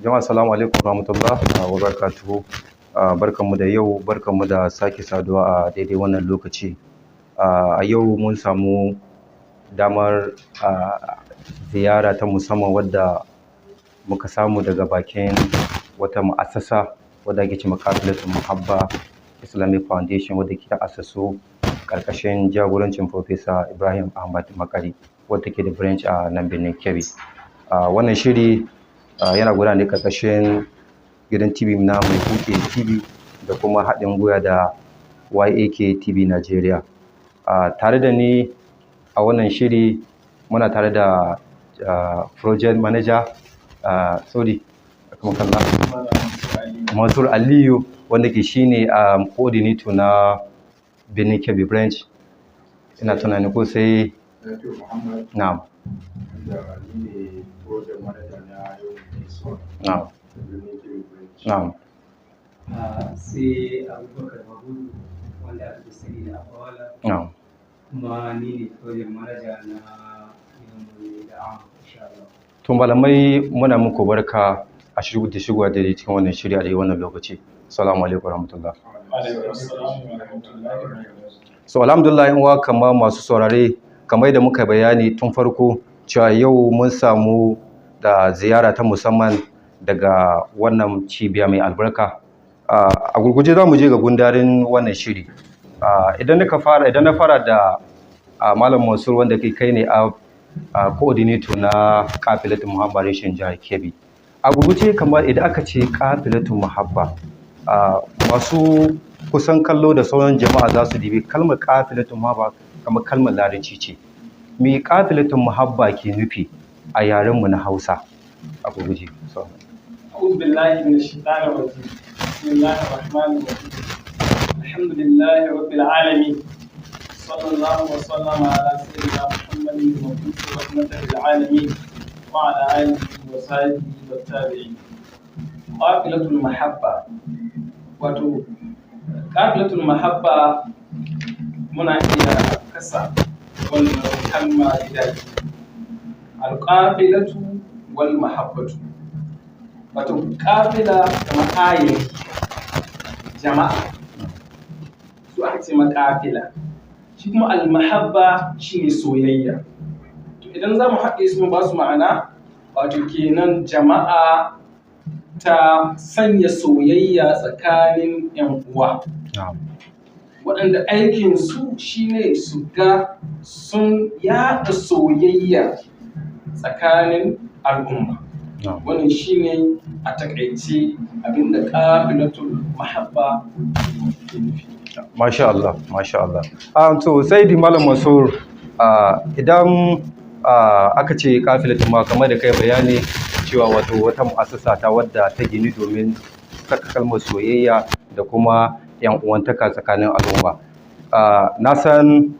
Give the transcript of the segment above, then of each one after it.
Jama'a, assalamu alaikum warahmatullah wa barakatuhu. Barkanmu da yau, barkanmu da sake saduwa a daidai wannan lokaci. A yau mun samu damar ziyara ta musamman wadda muka samu daga bakin wata mu'assasa wadda ake ce ma Kafilatul Muhabba Islamic Foundation, wadda ke ta assasu ƙarƙashin jagorancin Professor Ibrahim Ahmad Makari, wadda take da branch a nan birnin Kebbi. Wannan shiri yana gudana ne ƙarƙashin gidan TV na Mai Kuke TV da kuma haɗin gwiwa da YAK TV Nigeria. Tare da ni a wannan shiri muna tare da project manager, sorry, Mansur Aliyu, wanda ke shine coordinator na Birnin Kebbi branch. Ina tunanin ko sai na'am. Da ni ne project manager na Yau Birnin Kebbi branch. Sai Abubakar Mahudu, wanda aka fi sani da Abawala, kuma ni ne project manager na Yau da insha Allah. To malamai, muna muku barka a shigo da shigowa daidai cikin wannan shiri a daidai wannan lokaci. Assalamu alaikum warahmatullah. So alhamdulillah, yan uwa kamar masu saurare, kamar yadda muka bayani tun farko cewa yau mun samu da ziyara ta musamman daga wannan cibiya mai albarka. A gurguje za mu je ga gundarin wannan shiri. Idan na fara da Malam Mansur, wanda ke kai ne a coordinator na Kafilatul Muhabba reshen jihar Kebbi. A gurguje, kamar idan aka ce Kafilatul Muhabba, masu kusan kallo da sauran jama'a za su dibi kalmar Kafilatul Muhabba kamar kalmar Larabci ce. Me Kafilatul Muhabba ke nufi a yarenmu na Hausa? A gurguje. So. أعوذ بالله من الشيطان الرجيم. بسم الله الرحمن الرحيم. الحمد لله رب العالمين، صلى الله وسلم على سيدنا محمد المبعوث رحمة للعالمين وعلى آله وصحبه والتابعين. قافلة المحبة، wato Kafilatul Mahabba, muna iya kasa wannan kalma gida biyu: alƙafilatu wal mahabbatu. Wato ƙafila kamar ayari jama'a, su aka ce maƙafila. Shi kuma almahabba shine soyayya. To idan za mu haɗe su mu ba su ma'ana, wato kenan jama'a ta sanya soyayya tsakanin 'yan uwa, waɗanda aikinsu shine su ga sun yaɗa soyayya tsakanin al'umma. Wannan shine a takaice abinda Kafilatul Mahabba ke nufi. Masha Allah, masha Allah. To sai di Malam Mansur, idan aka ce Kafilatul ma, kamar da kai bayani cewa wato wata mu'assasa ta wadda ta gini domin saka kalmar soyayya da kuma yan uwantaka tsakanin al'umma. Na san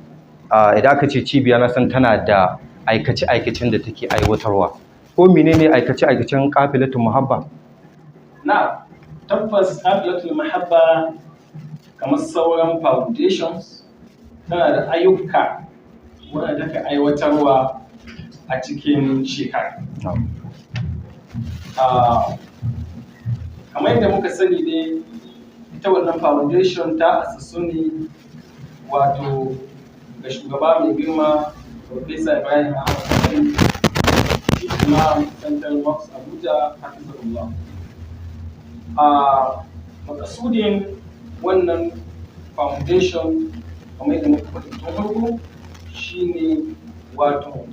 idan aka ce cibiya, na san tana da aikace-aikacen da take aiwatarwa. Ko menene aikace-aikacen Kafilatul Muhabba? Na tabbas, Kafilatul Mahabba kamar sauran foundations tana da ayyuka wanda take aiwatarwa a cikin shekara. Kamar yadda muka sani dai, ita wannan foundation ta asasu ne wato ga shugaba mai girma Professor Ibrahim Ahmad Sani, Chief Imam, Central Mosque Abuja, hafizahullah. A makasudin wannan foundation, kamar yadda muka faɗi tun farko, shine wato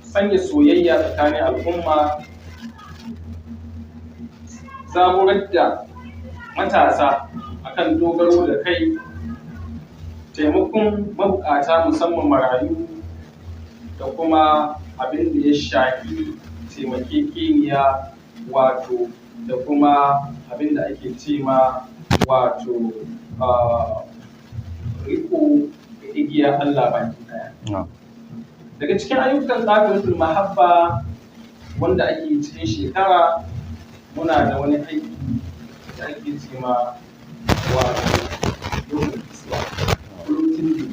sanya soyayya tsakanin al'umma, zaburar da matasa akan dogaro da kai, taimakon mabukata, musamman marayu, da kuma abin da ya shafi taimakekeniya, wato da kuma abin da ake ce ma wato riko da igiya Allah baki ɗaya. Daga cikin ayyukan Kafilatul Mahabba wanda ake yi cikin shekara, muna da wani aiki da ake ce ma wato Yawmul Kiswa, Clothing Day,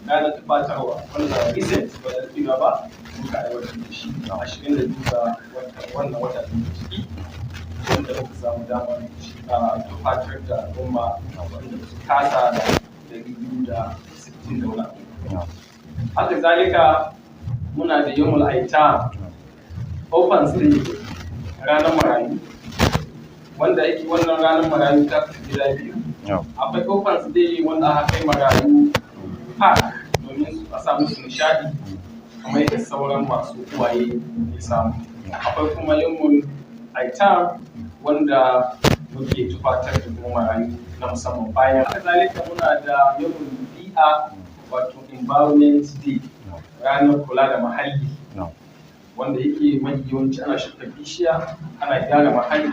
ranar tufatarwa, wanda recent, ba da daɗewa ba muka aiwatar da shi, 22 ga wannan wata da muke ciki. samu damar tufatar da al'umma wanda su kasa da 260 da wani abu. Haka zalika muna da Yawmul Aitam, Orphans Day, ranar marayu, wanda yake wannan ranar marayu ta kasu gida biyu. Akwai Orphans Day wanda aka kai marayu park domin su a samu su nishadi kamar yadda sauran masu uwaye ke samu. Akwai kuma Yawmul Aitam wanda muke tufatar da kuma marayu na musamman bayan. Haka zalika muna da Yawmul Bi'a, wato Environment Day, ranar kula da muhalli, wanda yake mafi yawanci ana shuka bishiya, ana gyara muhalli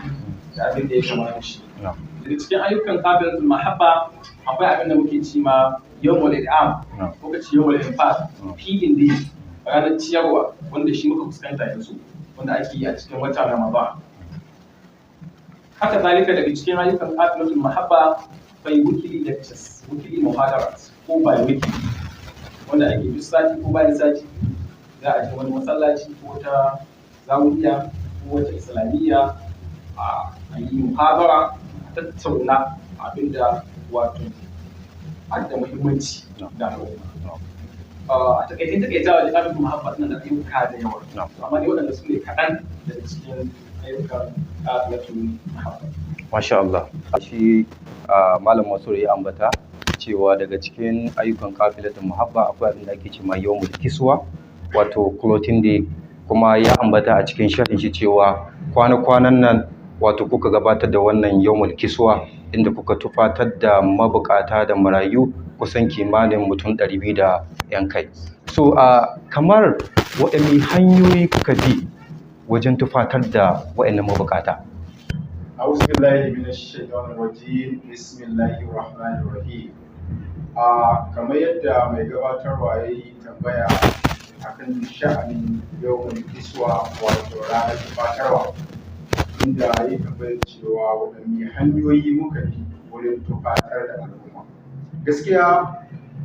da abin da ya kamata shi. Daga cikin ayyukan Kafilatul Mahabba akwai abin da muke ci ma Yawmul It'am ko kace Yawmul Infaq, feeding day, ranar ciyarwa, wanda shi muka fuskanta yanzu, wanda ake yi a cikin watan Ramadan. Haka zalika daga cikin ayyukan Kafilatul Mahabba akwai weekly lectures, weekly muhadarat ko bi weekly, wanda ake duk sati ko bayan sati za a je wani masallaci ko wata zawiya ko wata islamiyya a yi muhabara, a tattauna abinda wato da muhimmanci da al'umma. A takaice takaitawa da Kafilatul Mahabba suna da ayyuka da yawa, amma dai waɗanda su ne kaɗan daga cikin ayyukan Kafilatul Mahabba. Masha Allah. Shi Malam Mansur ya ambata cewa daga cikin ayyukan Kafilatul Muhabba akwai abin da ake cewa Yawmul Kiswa, wato clothing day, kuma ya ambata a cikin sharhin shi cewa kwana-kwanan nan wato kuka gabatar da wannan Yawmul Kiswa, inda kuka tufatar da mabukata da marayu kusan kimanin mutum 200 da yan kai. So kamar waɗanne hanyoyi kuka bi wajen tufatar da waɗannan mabukata? أعوذ بالله من الشيطان الرجيم، بسم الله الرحمن الرحيم. Kamar yadda mai gabatarwa ya yi tambaya akan sha'anin Yawmul Kiswa, wato ranar tufatarwa, inda ya yi tambayar cewa waɗanne hanyoyi muka bi wurin tufatar da al'umma. Gaskiya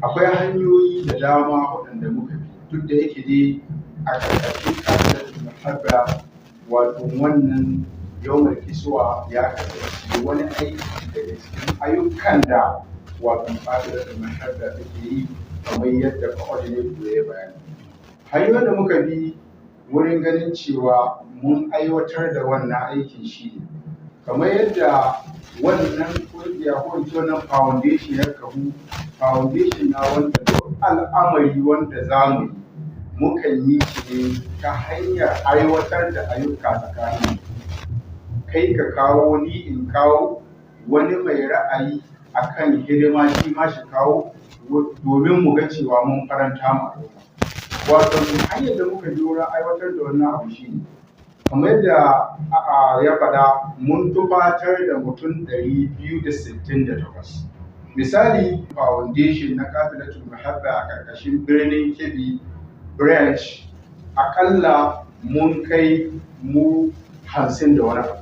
akwai hanyoyi da dama waɗanda muka bi, duk da yake dai a ƙarƙashin Kafilatul Mahabba, wato wannan Yawmul Kiswa ya kasance wani aiki daga cikin ayyukan da wato Kafilatul Mahabba take yi, kamar yadda coordinator ya bayani. Hanyoyin da muka bi wurin ganin cewa mun aiwatar da wannan aikin shi ne kamar yadda wannan kungiya ko in ce wannan foundation ya kahu, foundation na wanda duk al'amari wanda za mu yi mukan yi shi ne ta hanyar aiwatar da ayyuka tsakanin kai ka kawo, ni in kawo, wani mai ra'ayi akan hidima shi ma shi kawo, domin mu ga cewa mun faranta ma al'umma. Wato hanyar da muka bi wurin aiwatar da wannan abu shi ne kamar yadda ya faɗa, mun tufatar da mutum 268. Misali, foundation na Kafilatul Mahabba a ƙarƙashin Birnin Kebbi branch, akalla mun kai mu 50 da wani abu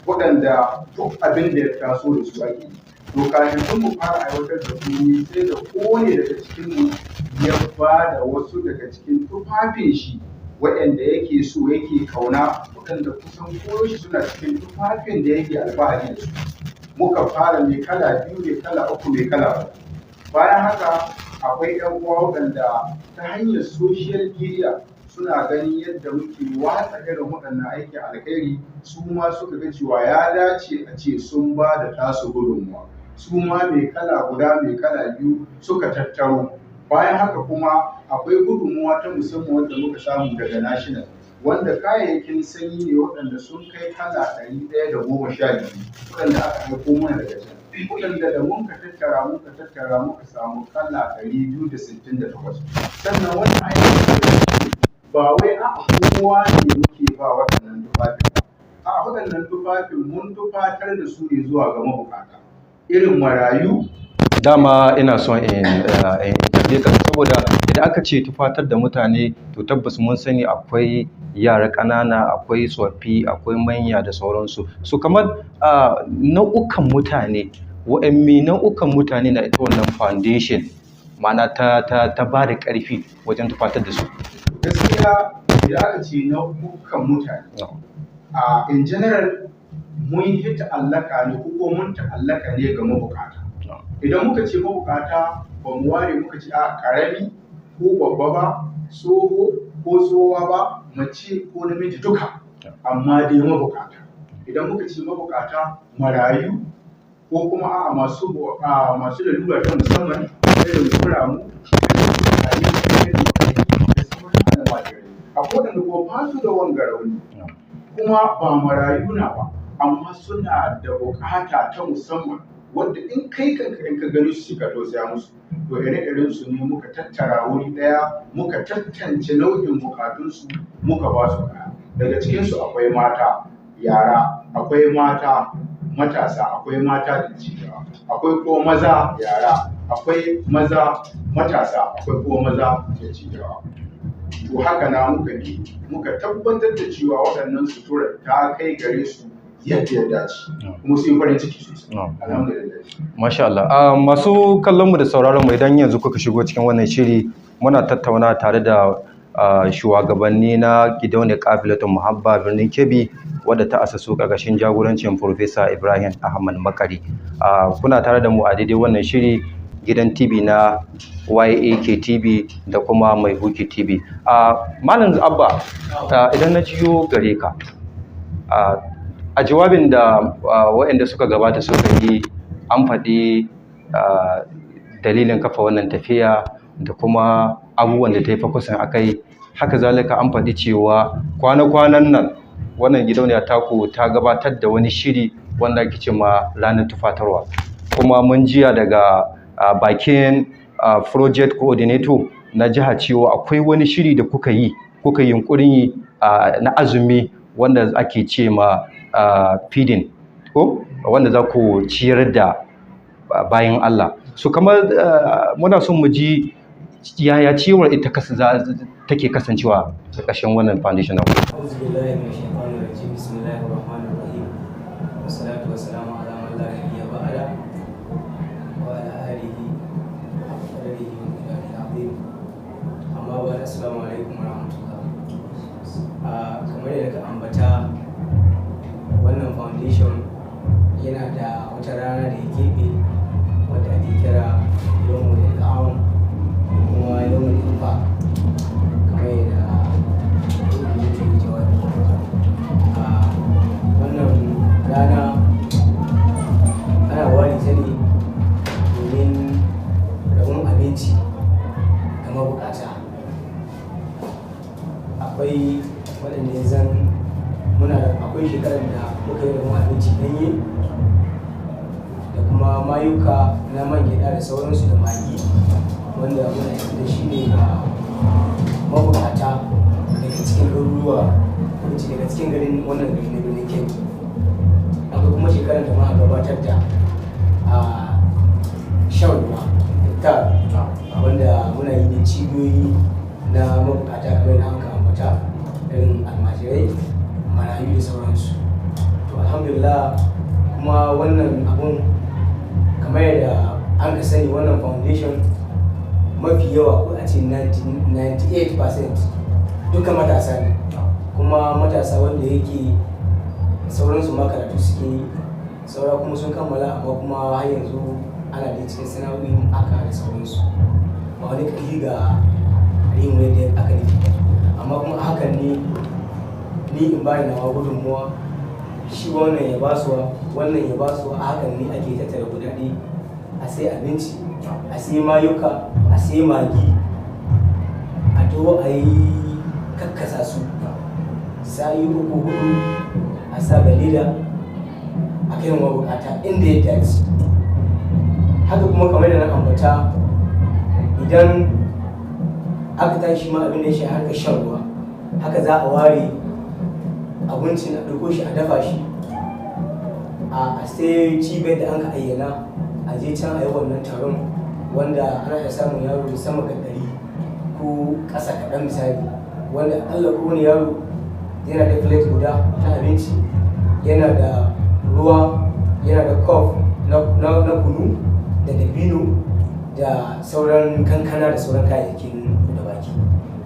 waɗanda duk abin da ya taso da su ake yi. To, kafin mu fara aiwatar da komai, sai da kowane daga cikin mu ya ba da wasu daga cikin tufafin shi waɗanda yake so, yake kauna, waɗanda kusan koyaushe suna cikin tufafin da yake alfahari da su. Muka fara mai kala biyu, mai kala uku, mai kala huɗu. Bayan haka akwai 'yan uwa waɗanda ta hanyar social media suna ganin yadda muke watsa irin waɗannan aikin alkhairi, su ma suka ga cewa ya dace a ce sun ba da tasu gudunmuwa, su ma mai kala guda, mai kala biyu suka tattaro. Bayan haka kuma akwai gudunmuwa ta musamman wanda muka samu daga national, wanda kayayyakin sanyi ne waɗanda sun kai kala 112 waɗanda aka aiko mana daga can, waɗanda da mun ka tattara muka tattara muka samu kala 268. Sannan wannan aikin ba wai a kowa ne muke ba waɗannan tufafin ba, a waɗannan tufafin mun tufatar da su ne zuwa ga mabukata irin marayu. Dama ina son in tambaye ka, saboda idan aka ce tufatar da mutane, to tabbas mun sani akwai yara ƙanana, akwai tsofaffi, akwai manya da sauransu. So kamar nau'ukan mutane, waɗanne nau'ukan mutane na ita wannan foundation ma'ana ta ba da ƙarfi wajen tufatar da su? Gaskiya idan aka ce nau'ukan mutane, a in general Mun yi ta'allaka ne ko mun ta'allaka ne ga mabukata. Idan muka ce mabukata, ba mu ware muka ce a karami ko babba ba, tsoho ko tsohuwa ba, mace ko namiji, duka, amma dai mabukata. Idan muka ce mabukata, marayu ko kuma a'a, masu lalura ta musamman, irin kuramu, irin da sauran almajirai. Akwai waɗanda kuma ba su da wanga rauni, kuma ba marayu na ba, amma suna da bukata ta musamman wanda in kai kanka in ka gani su ka tausaya musu. To, ire-iren su ne muka tattara wuri ɗaya, muka tantance nau'in bukatunsu, muka ba su kaya. Daga cikinsu akwai mata, yara, akwai mata matasa, akwai mata da cigawa, akwai ko maza yara, akwai maza matasa, akwai ko maza da cigawa. To, haka na muka bi muka tabbatar da cewa waɗannan sutura ta kai gare su yadda ya dace, kuma sun yi farin ciki sosai, alhamdulillah. Masha Allah. Masu kallon mu da sauraron mu, idan yanzu kuka shigo cikin wannan shiri, muna tattauna tare da shugabanni na gidauniyar Kafilatun Muhabba Birnin Kebbi, wadda ta asasu ƙarƙashin jagorancin Professor Ibrahim Ahmad Makari. Kuna tare da mu a daidai wannan shiri, gidan TV na YAK TV da kuma Mai Huki TV. Malam Abba, idan na jiyo gare ka, a jawabin da waɗanda suka gabata suka yi, an faɗi dalilin kafa wannan tafiya da kuma abubuwan da ta yi focusing a kai. Haka zalika an faɗi cewa kwana-kwanan nan wannan gidauniya taku ta gabatar da wani shiri wanda ake ce ma ranar tufatarwa. Kuma mun jiya daga bakin project coordinator na jiha cewa akwai wani shiri da kuka yi, kuka yi yunƙurin yi na azumi, wanda ake ce ma feeding ko wanda za ku ciyar da bayan Allah. So kamar muna son mu ji yaya ciyarwar ita take kasancewa ƙarƙashin wannan foundation na. أعوذ بالله من الشيطان الرجيم. بسم الله الرحمن الرحيم، والصلاة والسلام على من لا نبي بعده وعلى آله حق قدره ومقداره العظيم. أما بعد، السلام عليكم ورحمة الله. Kamar yadda ka ambata, wannan foundation yana da wata rana da ya keɓe wadda ake kira Yawmul It'am ko kuma Yawmul Infaq, kamar yadda ta yi jawabi. A wannan rana ana ware ta ne domin rabon abinci ga mabukata. Akwai waɗanda ya zan muna, akwai shekarar da muka yi rabon abinci ɗanye da kuma mayuka na man gyaɗa da sauransu da magi, wanda muna yi da shi ne ga mabukata daga cikin garuruwa, ko in ce daga cikin garin wannan gari na Birnin Kebbi. Akwai kuma shekarar da muka gabatar da shan ruwa, iftar, wanda muna yi da cibiyoyi na mabukata kamar yadda aka ambata, irin almajirai, marayu da sauransu. To, alhamdulillah, kuma wannan abun, kamar yadda an ka sani, wannan foundation mafi yawa, ko a ce 98% duka matasa ne, kuma matasa wanda yake sauransu ma karatu suke yi, saura kuma sun kammala, amma kuma har yanzu ana da cikin sana'o'i aka da sauransu, ba wani ƙarfi ga yin yadda aka nufi. Amma kuma a hakan ne ni in ba nawa gudunmuwa, shi wannan ya basuwa, wannan ya basuwa, a hakan ne ake tattara kudade a sai abinci, a sai mayuka, a sai magi, a taho a yi kakkasa su sa'i uku, hudu, a sa ga leda, a kai wa bukata inda ya dace. Haka kuma, kamar da na ambata, idan aka tashi ma abin da ya shafi harkar shan ruwa, haka za a ware abincin, a ɗauko shi, a dafa shi, a sai cibiyar da an ka ayyana, a je can a yi wannan taron, wanda ana iya samun yaro sama ga 100 ko ƙasa kaɗan misali, wanda aƙalla kowane yaro yana da plate guda ta abinci, yana da ruwa, yana da cup na kunu da dabino da sauran kankana da sauran kayayyakin da baki,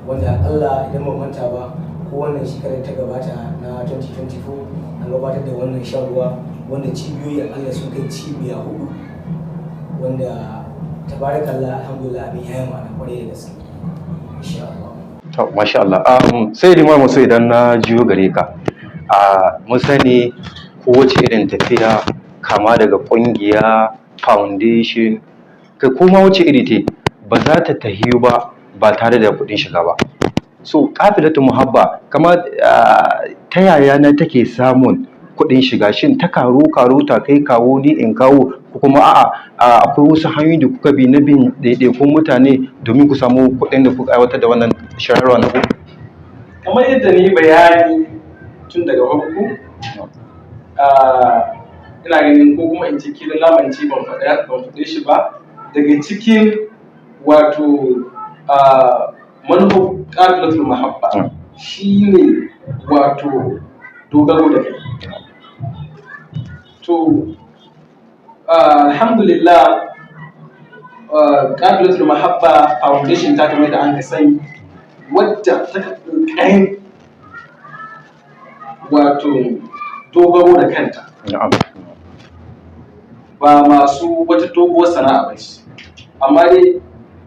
wanda akalla idan ban manta ba, ko wannan shekarar ta gabata na 2024 an gabatar da wannan shan ruwa, wanda cibiyoyi akalla sun kai cibiya 4, wanda tabarakallah alhamdulillah abin ya yi ma'ana kwarai da gaske, insha Allah. To, masha Allah. Sai dai mamu so idan na jiyo gare ka. Mun sani kowace irin tafiya kama daga ƙungiya, foundation, kai koma wace iri ce ba za ta tahiyu ba ba tare da kuɗin shiga ba. So, Kafilatu Muhabba kama ta yaya na take samun kuɗin shiga? Shin ta karo karo ta kai kawo ni in kawo, ko kuma a'a, akwai wasu hanyoyi da kuka bi na bin ɗaiɗaikun mutane domin ku samu kuɗin da kuka aiwatar da wannan shirarwa na ku? Kamar yadda ni bayani tun daga farko, ina ganin ko kuma in ce kila na mance ban faɗe shi ba, daga cikin wato manufar Kafilatul Mahabba shine wato dogaro da kai. To, alhamdulillah, Kafilatul Mahabba Foundation ta kamar da an ka sani, wadda ta ƙoƙarin wato dogaro da kanta. Ba masu wata doguwar sana'a ba ce, amma dai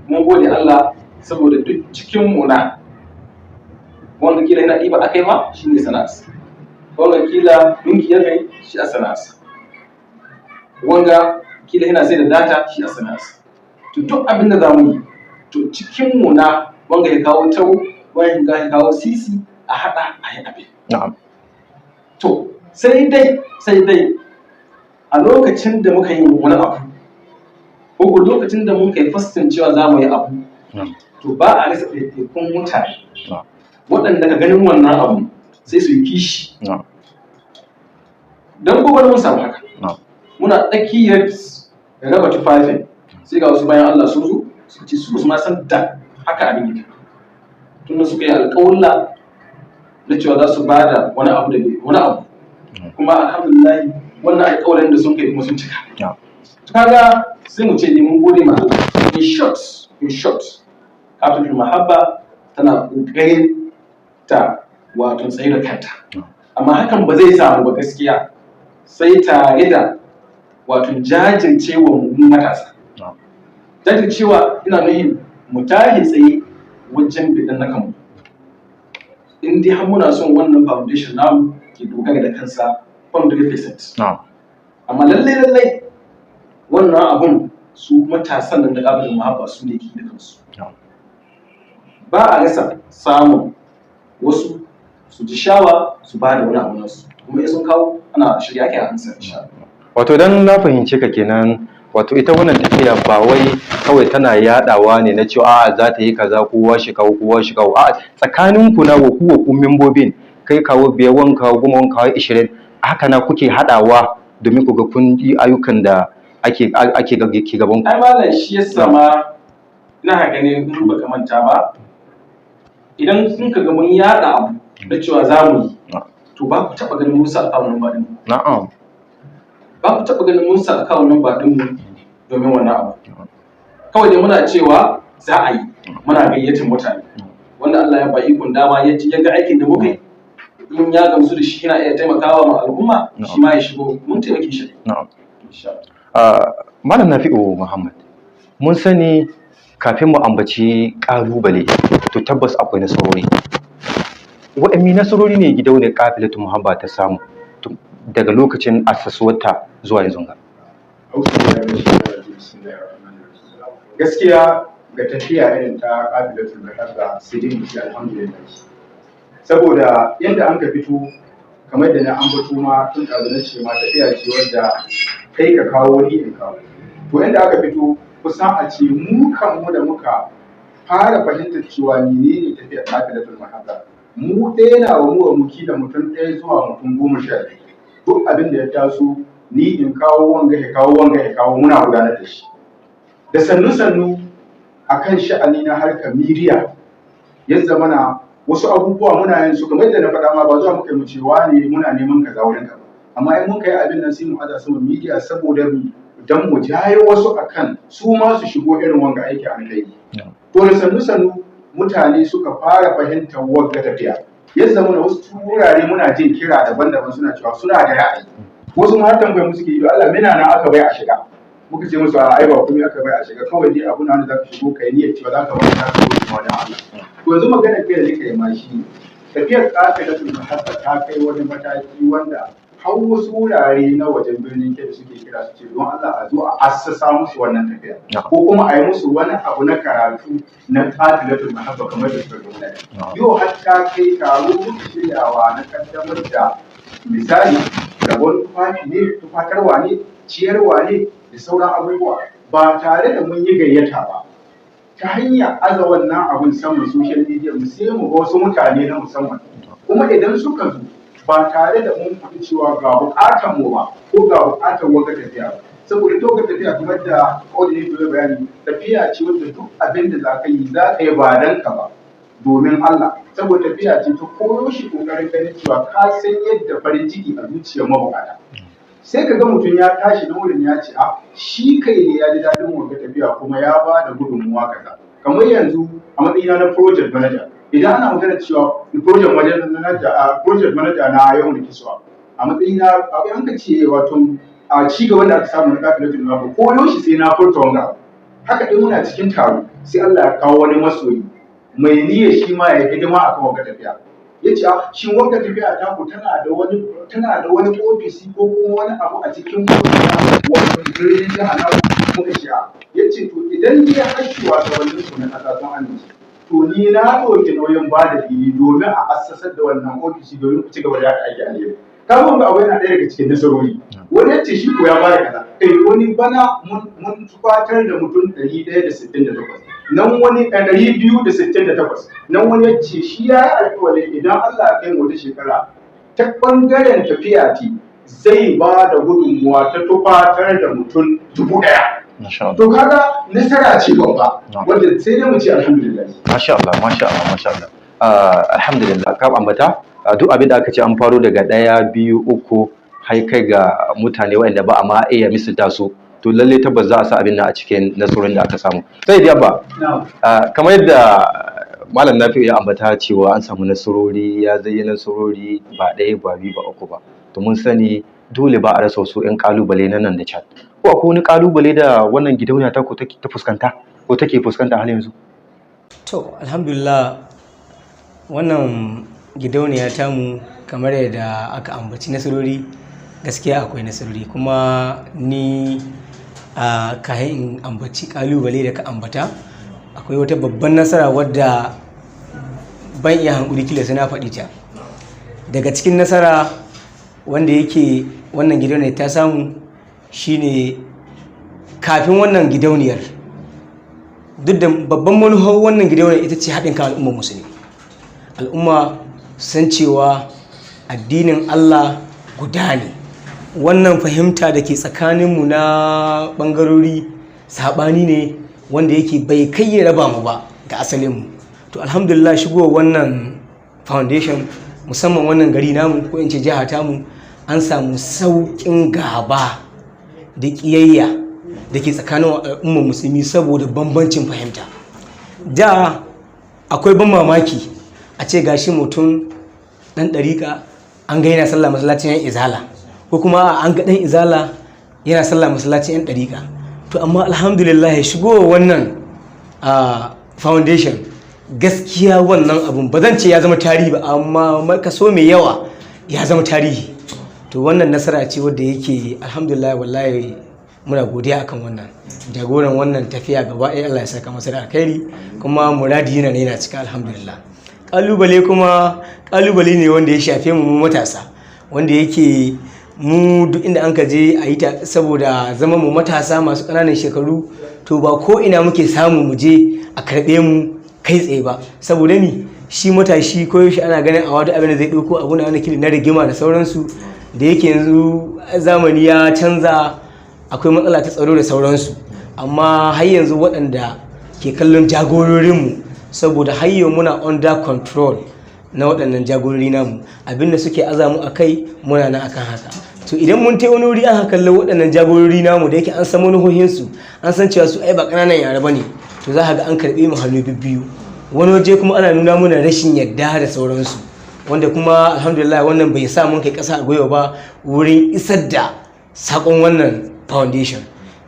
mun gode Allah saboda duk cikin mu na wanda kila yana ɗiba akai ma shi ne sana'arsa, wanda kila ɗinki ya kai shi a sana'arsa, wanda kila yana sai da data shi a sana'arsa. To duk abin da za mu yi, to cikin mu na wanga ya kawo taro, wanga ya kawo sisi, a haɗa a yi abin. To sai dai a lokacin da muka yi wani abu ko lokacin da muka yi fastin cewa za mu yi abu, to ba a rasa ɗaiɗaikun mutane waɗanda ka ganin wannan abu sai su yi kishi. Don gobe mun samu haka. Muna tsakiyar raba tufafin sai ga wasu bayan Allah sun zo suka ce su ma san da haka abin yake. Tunda suka yi alƙawulla na cewa za su ba da wani abu da wani abu. Kuma alhamdulillah wannan alƙawarin da sun kai kuma sun cika. Kaga sai mu ce ne mun gode ma Allah. In short, Kafilatul Mahabba tana ƙoƙarin ta wato tsaye da kanta. Amma hakan ba zai samu ba gaskiya sai tare da wato jajircewa mu matasa. Jajircewa ina nufin mu tashi tsaye wajen biɗan na kanmu. In dai har muna son wannan foundation namu ke dogara da kansa 100%. Amma lallai wannan abun su matasan nan da Kafilatul Mahabba su ne ke da kansu. Ba a rasa samun wasu su ji shawa su ba da wani abu nasu, kuma in sun kawo ana shirya ake ansa insha Allah. Wato dan na fahimce ka kenan, wato ita wannan tafiya ba wai kawai tana yadawa ne na cewa a'a za ta yi kaza kowa shi kawo kowa shi kawo, a'a tsakanin ku na wa ku membobin kai kawo 5, wan kawo 10, wan kawo 20, haka na kuke hadawa domin ku ga kun yi ayyukan da ake ake ke gaban ku. Ai malam shi yasa ma ina ganin in baka manta ba, idan kun ka ga mun yada abu na cewa za mu yi, to ba ku taɓa ganin mun sa account number ɗin mu. Ba ku taɓa ganin mun sa account number ɗin mu domin wannan abu. Kawai dai muna cewa za a yi, muna gayyatar mutane. Wanda Allah ya ba ikon dama ya ji ya ga aikin da muka yi, in ya gamsu da shi yana iya taimakawa ma al'umma, shi ma ya shigo, mun taimake shi. Insha Allah. Malam Nafi'u Muhammad, mun sani kafin mu ambaci ƙalubale, to tabbas akwai nasarori. Waɗanne nasarori ne gidauniyar Kafilatul Muhabba ta samu daga lokacin assasuwarta zuwa yanzu ga? Gaskiya ga tafiya irin ta Kafilatul Muhabba sai dai mu ce alhamdulillah. Saboda yadda an ka fito, kamar da na ambato ma tun ɗazu na ce ma tafiya ce wadda kai ka kawo ni in kawo. To inda aka fito kusan a ce mu kanmu da muka fara fahimtar cewa menene tafiyar Kafilatul Muhabba, mu ɗaya na wa mu wa muki da mutum 1 zuwa mutum 12. Duk abin da ya taso ni in kawo, wanga ya kawo, wanga ya kawo, muna gudanar da shi. Da sannu sannu akan sha'ani na harkar media ya zamana wasu abubuwa muna yin su kamar yadda na faɗa ma, ba zuwa muka yi mu ce wane muna neman kaza wurin ka ba. Amma in muka yi abin nan sai mu aza sama media saboda mu dan mu jayo wasu akan su ma su shigo irin wanga aiki alkhairi. To da sannu sannu mutane suka fara fahimtar wagga tafiya. Ya zama na wasu wurare muna jin kira daban-daban, suna cewa suna da ra'ayi. Wasu ma har tambayar mu suke yi, "Allah, mina na aka bai a shiga?" Muka ce musu, "Ai ba komai aka bai a shiga, kawai dai abu na wanda zaka shigo kai niyyar cewa zaka ba ta ka gode wajen Allah." To yanzu magana kai da nika yi ma shi, tafiyar Kafilatul Mahabba ta kai wani mataki wanda har wasu wurare na wajen Birnin Kebbi suke kira su ce don Allah a zo a assasa musu wannan tafiya, ko kuma a yi musu wani abu na karatu na Kafilatul Mahabba kamar da suka ga muna. Yau har ta kai taro muka shiryawa na kaddamar da misali rabon tufafi ne, tufatarwa ne, ciyarwa ne da sauran abubuwa, ba tare da mun yi gayyata ba. Ta hanyar aza wannan abun saman social media mu, sai mu ga wasu mutane na musamman, kuma idan suka zo ba tare da mun faɗi cewa ga buƙatar mu ba ko ga buƙatar wata tafiya ba. Saboda ita wata tafiya, kamar da coordinator ya bayani, tafiya ce wadda duk abin da za ka yi, za ka yi ba dan ka ba, domin Allah. Saboda tafiya ce ta koyo shi kokarin ganin cewa ka san yadda farin ciki a zuciyar mabukata. Sai ka ga mutum ya tashi na wurin ya ce a shi kai ne ya ji daɗin wanga tafiya, kuma ya ba da gudunmuwa kaza. Kamar yanzu a matsayina na project manager, idan ana magana cewa project manager, a project manager na yau da kiswa, a matsayina akwai an ka ce wato a ci gaban da aka samu na Kafilatul Mahabba, ko yaushe sai na furta wanga. Haka dai muna cikin taro, sai Allah ya kawo wani masoyi mai niyyar shi ma ya hidima akan wanga tafiya. Ya ce, "Shin wanga tafiya ta ku tana da wani ofisi ko kuma wani abu a cikin wato birnin jiha na?" Muka ce a. Ya ce, "To idan dai har shugabannin ku na ƙasa sun amince, to ni na ɗauki nauyin ba da fili domin a assasar da wannan ofisi domin ku ci gaba da yaɗa aiki alheri." Kaga wanga abu yana ɗaya daga cikin nasarori. Wani ya ce shi ko ya bada kaza. Kai, wani bana mun tufatar da mutum 168 nan, wani 268 nan. Wani ya ce shi ya yi alƙawarin idan Allah ya kai mu wata shekara, ta ɓangaren tafiya ce zai ba da gudunmuwa ta tufatar da mutum 1000. Masha Allah. To kaga nasara ce babba wanda sai dai mu ce alhamdulillah. Masha Allah, masha Allah, masha Allah. Alhamdulillah, ka ambata duk abin da aka ce an faro daga ɗaya, biyu, uku har kai ga mutane waɗanda ba a ma iya misalta su, to lalle tabbas za a sa abin nan a cikin nasarorin da aka samu. Sai dai Abba, kamar yadda Malam Nafi'u ya ambata cewa an samu nasarori, ya zayyana nasarori ba ɗaya ba, biyu ba, uku ba. To mun sani dole ba a rasa wasu 'yan ƙalubale na nan da can. Ko akwai wani ƙalubale da wannan gidauniya ta ku ta fuskanta ko take fuskanta har yanzu? To, alhamdulillah, wannan gidauniya tamu, kamar yadda aka ambaci nasarori, gaskiya akwai nasarori. Kuma ni a kayan in ambaci kalubale da ka ambata, akwai wata babban nasara wadda ban iya hankuri kila sai na faɗi ta. Daga cikin nasara wanda yake wannan gidauniyar ta samu shine, kafin wannan gidauniyar, duk da babban manufar wannan gidauniyar ita ce haɗin kan al'ummar musulmi, al'umma san cewa addinin Allah guda ne. Wannan fahimta da ke tsakaninmu na ɓangarori, saɓani ne wanda yake bai kai ya raba mu ba ga asalinmu. To alhamdulillah, shigowar wannan foundation, musamman wannan gari namu, ko in ce jiha tamu, an samu sauƙin gaba da ƙiyayya da ke tsakanin al'ummar musulmi saboda bambancin fahimta. Da akwai ban mamaki a ce gashi mutum ɗan ɗariƙa an ga yana sallah masallacin yan Izala, ko kuma an ga ɗan Izala yana sallah masallacin yan ɗariƙa. To amma alhamdulillah, shigo wannan foundation, gaskiya wannan abun ba zan ce ya zama tarihi ba, amma kaso mai yawa ya zama tarihi. To wannan nasara ce wadda yake alhamdulillah, wallahi muna godiya akan wannan. Jagoran wannan tafiya gaba ɗaya, Allah ya saka masa da alkhairi, kuma muradi yana ne yana cika, alhamdulillah. Kalubale kuma, kalubale ne wanda ya shafe mu matasa, wanda yake mu duk inda an ka je a yi ta, saboda zama mu matasa masu ƙananan shekaru, to ba ko ina muke samu mu je a karɓe mu kai tsaye ba. Saboda mi? Shi matashi ko yaushe ana ganin a wani abin da zai ɗauko abu na wani kili na rigima da sauransu. Da yake yanzu zamani ya canza, akwai matsala ta tsaro da sauransu, amma har yanzu waɗanda ke kallon jagororinmu, saboda har yau muna under control na waɗannan jagorori namu, abinda suke azamu a kai muna nan akan haka. To idan mun tai wani wuri an kalli waɗannan jagorori namu, da yake an san manuhohinsu, an san cewa su ai ba ƙananan yara bane, to za ka ga an karɓe mu hannu biyu. Wani waje kuma ana nuna mana rashin yadda da sauransu. Wanda kuma alhamdulillah wannan bai sa mun kai ƙasa a gwiwa ba wurin isar da sakon wannan foundation.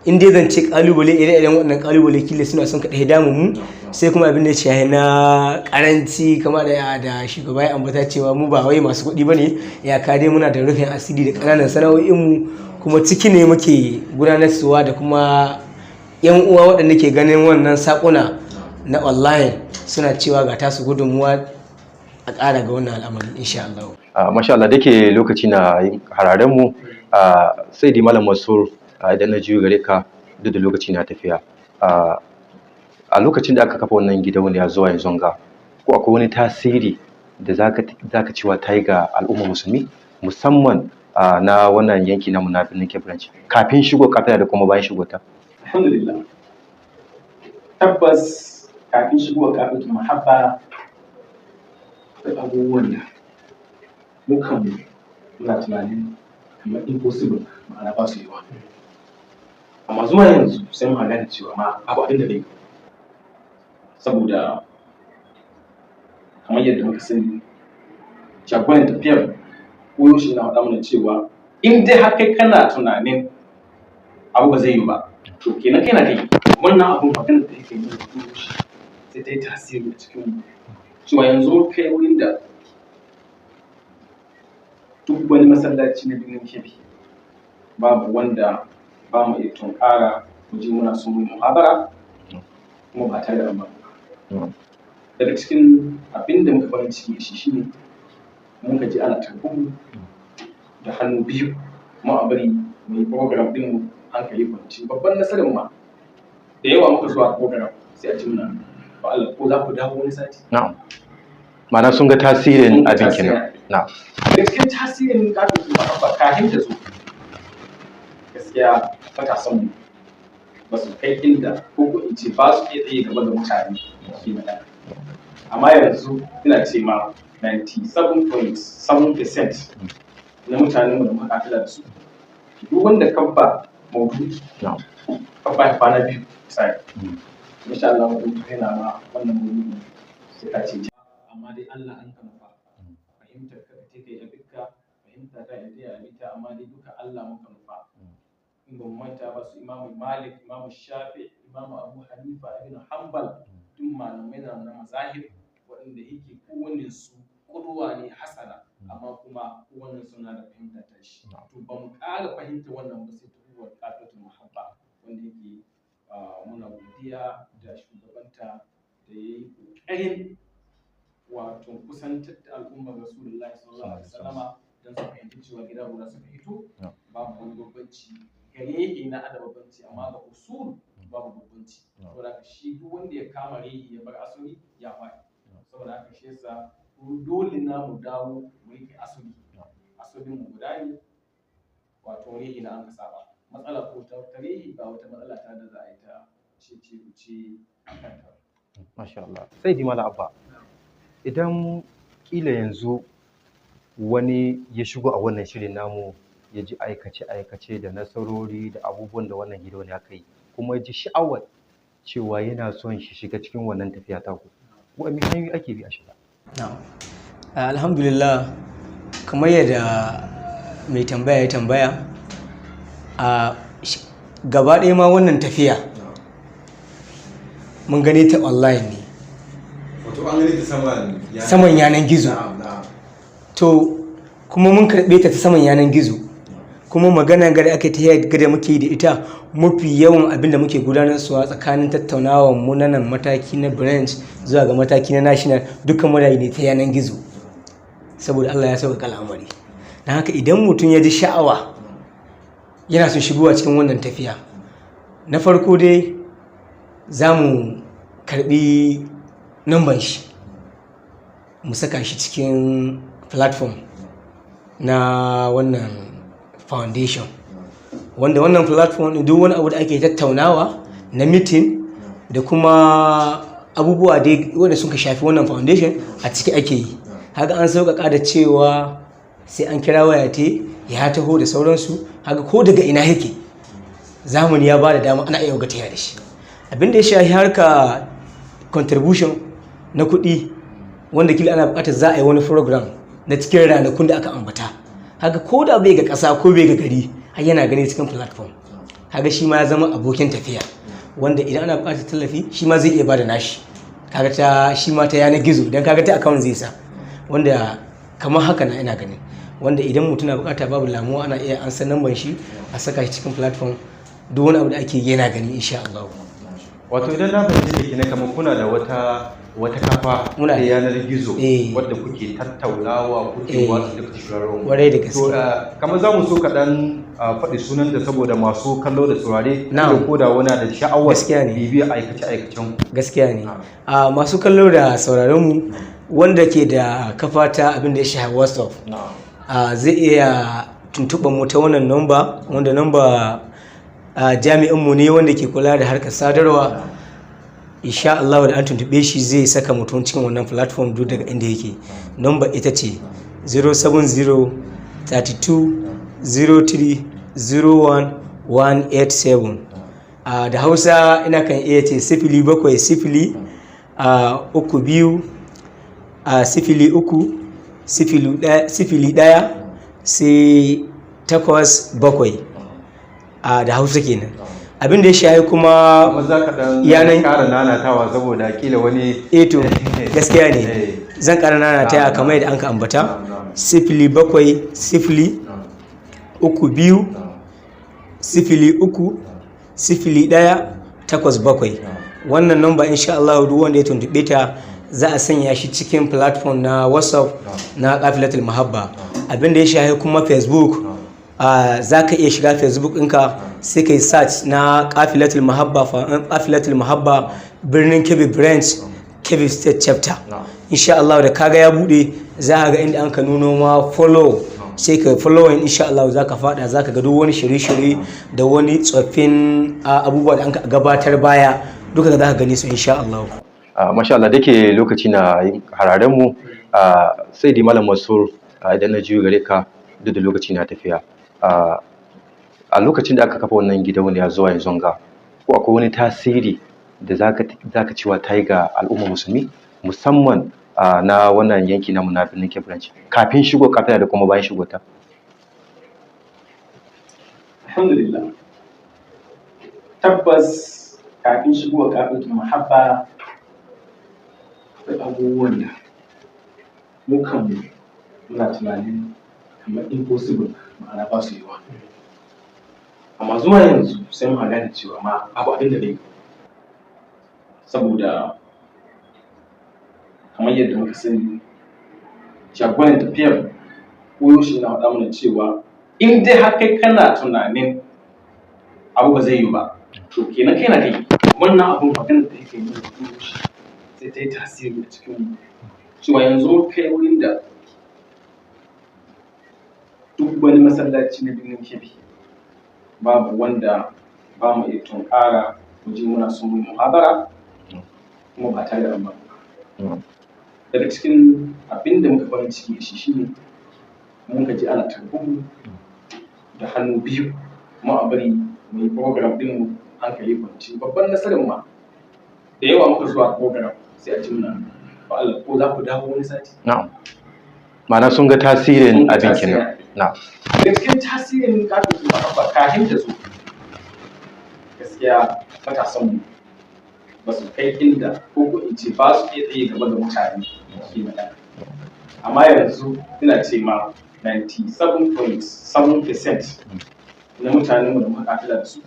In dai zan ce kalubale, ire-iren wannan kalubale kila suna son kaɗai damu mu, sai kuma abin da ya na karanci, kamar da shugaba ya ambata cewa mu ba wai masu kuɗi bane, ya ka dai muna da rufin asiri da ƙananan sana'o'in mu, kuma ciki ne muke gudanarwa, da kuma yan uwa waɗanda ke ganin wannan sakuna na online suna cewa ga tasu gudunmuwa a ƙara ga wannan al'amari, insha Allah. Masha Allah, dake lokaci na hararen mu, sai dai Malam Mansur, idan na juyo gare ka, duk da lokaci na tafiya, a lokacin da aka kafa wannan gidauniya zuwa yanzu ga, ko akwai wani tasiri da zaka cewa ta yi ga al'ummar musulmi, musamman na wannan yanki namu na Birnin Kebbi Branch, kafin shigo kafin da kuma bayan shigo ta? Alhamdulillah, tabbas kafin shigowa Kafilatul Mahabba akwai abubuwan da mu kanmu muna tunanin kamar impossible, ma'ana ba su yiwa, amma zuwa yanzu sai muka gane cewa ma babu abin da bai, saboda kamar yadda muka sani, jagoran tafiyar koyaushe yana faɗa mana cewa in dai har kai kana tunanin abu ba zai yi ba, to kenan kai na kai wannan abun. Maganar da yake yi koyaushe sai ta yi tasiri a cikin mu cewa yanzu mun kai wurin da duk wani masallaci na Birnin Kebbi babu wanda ba mu iya tunkara mu je muna son mu yi muhabara kuma ba tare da an ba. Daga cikin abin da muka farin ciki da shi shine muka ji ana tarbin da hannu biyu kuma a bari mu yi program ɗin mu hankali kwance. Babban nasarar ma, da yawa muka zuwa program sai a ce muna ba Allah ko za ku dawo wani sati. Na'am, ma'ana sun ga tasirin Sun ga abin tasirin. kenan, na'am. Daga cikin tasirin Kafilatul Mahabba, kafin ta zo gaskiya matasan mu ba su kai inda, ko in ce ba su iya tsaye gaba ga mutane su yi magana, amma yanzu ina ce ma 97.7% na mutanen mu da muka kafila da su, duk wanda ka ba maudu'i, ka ba kwana 2 misali, insha Allah mutum yana ma wannan maudu'i sai ka ce amma dai Allah an ka nufa. Fahimtar ka ta kai abinka, fahimta ta in ta abinta, amma dai duka Allah muka nufa. In ba mu manta ba, su Imamu Malik, Imamu Shafi, Imamu Abu Hanifa, Ibn Hanbal, duk malamai na mazahib waɗanda yake kowanne su ƙudwa ne hasana, amma kuma kowanne suna da fahimta ta shi. To ba mu ƙara fahimta wannan ba sai ta huwar Kafilatul Mahabba, wanda yake muna godiya da shugabanta da ya yi ƙoƙarin wato kusantar da al'ummar Rasulullahi sallallahu alaihi wasallama don su fahimci cewa gida guda suka hito, babu wani bambanci. Gare na ada bambanci, amma ga usul babu bambanci. Saboda haka shi duk wanda ya kama rehi ya bar asali ya faɗi. Saboda haka shi yasa dole na mu dawo mu riƙe asali. Asalin mu guda ne, wato rehi na an ka saba. Matsala ko ta rehi ba wata matsala ta da za a yi ta ce ce a kanta. Masha Allah. Sai di Malam Abba, idan kila yanzu wani ya shigo a wannan shirin namu, ya ji aikace-aikace da nasarori da abubuwan da wannan gidauniya aka yi, kuma ya ji sha'awar cewa yana son shi shiga cikin wannan tafiya taku, wani hanyoyi ake bi a shiga? Na'am. Alhamdulillah, kamar yadda mai tambaya ya tambaya, a gaba ɗaya ma wannan tafiya mun gane ta online ne. Wato an gani ta saman Saman yanan gizo. Na'am na'am To kuma mun karɓe ta ta saman yanan gizo, kuma magana gada ake ta gada muke yi da ita, mafi yawan abin da muke gudanarwa tsakanin tattaunawar mu na nan mataki na branch zuwa ga mataki na national, dukkan muna yi ne ta yanan gizo, saboda Allah ya sauƙaƙa al'amari. Don haka idan mutum ya ji sha'awa yana son shigowa cikin wannan tafiya, na farko dai za mu karɓi namban shi, mu saka shi cikin platform na wannan foundation, wanda wannan platform ɗin duk wani abu da ake tattaunawa na meeting da kuma abubuwa dai wanda suka shafi wannan foundation a ciki ake yi. Haka an sauƙaƙa da cewa sai an kira waya te ya taho da sauransu. Haka ko daga ina yake, zamani ya ba da dama ana iya gata da shi. Abin da ya shafi harka contribution na kuɗi, wanda kila ana buƙatar za a yi wani program na cikin ranakun da aka ambata. Haka ko da bai ga ƙasa ko bai ga gari, har yana gani cikin platform. Kaga shi ma ya zama abokin tafiya, wanda idan ana buƙatar tallafi shi ma zai iya bada nashi. Kaga ta shi ma ta yanar gizo, dan kaga ta account zai sa, wanda kamar haka na ina ganin wanda idan mutum na buƙata babu lamuwa, ana iya an san namban shi a saka shi cikin platform, duk wani abu da ake yi yana gani insha Allah. Wato idan na fahimci da kenan, kamar kuna da wata kafa Muna ta da. yanar gizo Eh. wadda kuke tattaunawa, kuke watsa duk shirarren. Kwarai da To gaske. Kamar za mu so kaɗan faɗi sunan da saboda masu kallo da saurare Na'am. da ko da wani da sha'awar Gaskiya ne. bibiyar aikace-aikacen ku. Gaskiya ne. A masu kallo da sauraron mu, wanda ke da kafa ta abin da ya shafi WhatsApp, zai iya tuntuɓar mu ta wannan number, wanda number jami'in mu ne wanda ke kula da harkar sadarwa. Insha Allah da an tuntuɓe shi zai saka mutum cikin wannan platform duk daga inda yake. Number ita ce 070 32 03 01 187. Da Hausa ina kan iya ce 070 32 03 01 01 sai 87, da Hausa kenan. Abin da ya shayi kuma Amma za ka ɗan ƙara nanatawa saboda kila wani eto gaskiya ne. Eh. Zan ƙara nana taya kamar yadda an ka ambata: 070 32 03 01 87. Wannan namba insha Allah duk wanda ya tuntuɓe ta za a sanya shi cikin platform na WhatsApp na Kafilatul Mahabba. Abin da ya shahi kuma Facebook, za ka iya shiga Facebook ɗinka sai ka yi search na Kafilatul Mahabba, Kafilatul Mahabba Birnin Kebbi Branch, Kebbi State Chapter. Insha Allah da kaga ya bude, za ka ga inda an ka nuno ma follow, sai ka following. Insha Allah za ka fada, za ka ga duk wani shirye-shirye da wani tsoffin abubuwa da an ka gabatar baya duka za ka gani su insha Allah. Masha Allah, dake lokaci na yin hararen mu, sai dai Malam Mansur, idan na juyo gare ka, duk da lokaci na tafiya, a lokacin da aka kafa wannan gidauniya zuwa yanzu ga ko akwai wani tasiri da zaka cewa ta yi ga al'ummar musulmi, musamman na wannan yanki namu na Birnin Kebbi Branch, kafin shigo kafin da kuma bayan shigo ta? Alhamdulillah, tabbas kafin shigowa Kafilatul Mahabba akwai abubuwan da mu kanmu muna tunanin kamar impossible, ma'ana ba su yiwa, amma zuwa yanzu sai muka gane cewa ma babu abin da bai yiwu. Saboda kamar yadda muka sani, jagoran tafiyar koyaushe yana faɗa mana cewa in dai har kai kana tunanin abu ba zai yiwu ba, to kenan kai na kai wannan abun. Maganar da yake yi koyaushe sai ta yi tasiri a cikin mu cewa yanzu mun kai wurin da duk wani masallaci na Birnin Kebbi babu wanda ba mu iya tunkara mu je muna son mu yi muhabara kuma ba tare da an ba. Daga cikin abin da muka farin ciki da shi shine mun ka ji ana tarbin da hannu biyu kuma a bari mu yi program ɗin mu hankali kwance. Babban nasarar ma da yawa muka zuwa program sai a ji muna ba Allah ko za ku dawo wani sati. Na'am, ma'ana sun ga tasirin Sun ga abin tasirin. kenan. Na'am. Daga cikin tasirin kafin su ba kafin ta zo, gaskiya matasan mu ba su kai inda ko in ce ba su iya tsaye gaba ga mutane su yi magana, amma yanzu ina ce ma 97.7% na mutanen mu da muka kafila da su,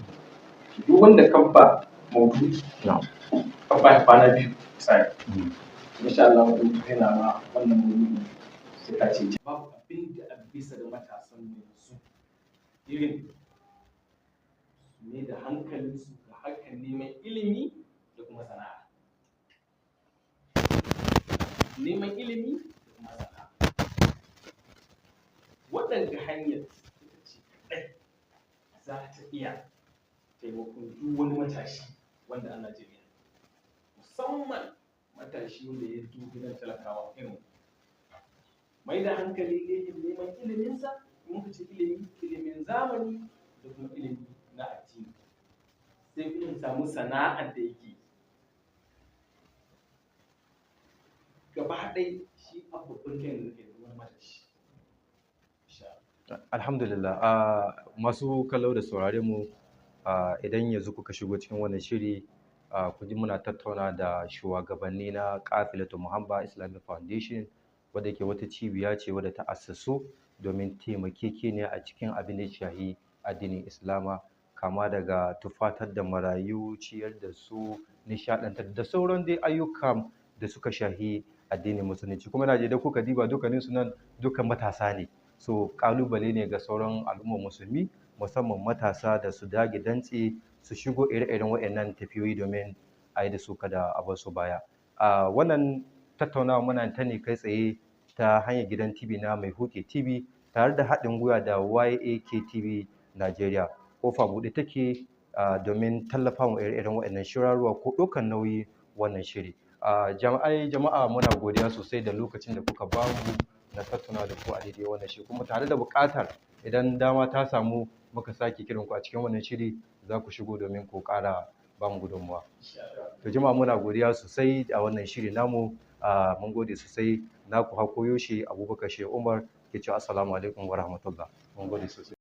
duk wanda ka ba maudu'i, ka ba shi kwana 2 misali, insha Allah mutum yana ma wannan maudu'i sai ka ce babu abin da a bisa da matasan mu yanzu irin su ne da hankalinsu ga harkar neman ilimi da kuma sana'a, neman ilimi da kuma sana'a. Waɗanda hanyar ita ce kaɗai za ta iya taimakon duk wani matashi wanda a Najeriya, musamman matashi wanda ya fito gidan talakawa irin mai da hankali gefen neman iliminsa. In muka ce ilimi, ilimin zamani da kuma ilimi na addini, sai kuma ya samu sana'ar da yake gaba ɗaya shi a babban kiran da nake da wani. matashi. Insha Allah. Alhamdulillah, masu kallo da saurare mu, idan yanzu kuka shigo cikin wannan shiri, ku ji muna tattauna da shugabanni na Kafilatu Muhabba Islamic Foundation, wadda ke wata cibiya ce wadda ta assasu domin taimakekeniya a cikin abin da ya shahi addinin Islama, kama daga tufatar da marayu, ciyar da su, nishaɗantar da sauran dai ayyuka da suka shahi addinin musulunci. Kuma na idan kuka diba dukkaninsu nan dukkan matasa ne. So ƙalubale ne ga sauran al'ummar musulmi, musamman matasa, da su dage dantse su shigo ire-iren waɗannan tafiyoyi domin a yi da su kada a bar su baya. A wannan tattaunawa muna ta ne kai tsaye ta hanyar gidan TV na Mai Huke TV tare da haɗin gwiwa da YAK TV Nigeria. Kofa buɗe take domin tallafa wa ire-iren waɗannan shirarruwa ko ɗaukar nauyi wannan shiri. Jama'ai jama'a, muna godiya sosai da lokacin da kuka bamu na tattauna da ku a daidai wannan shiri, kuma tare da buƙatar idan dama ta samu muka sake kiran ku a cikin wannan shiri, za ku shigo domin ku ƙara ba mu gudunmuwa. To jama'a, muna godiya sosai a wannan shiri namu. Mun gode sosai. Naku har koyaushe Abubakar Shehu Umar ke cewa assalamu alaikum wa rahmatullah. Mun gode sosai.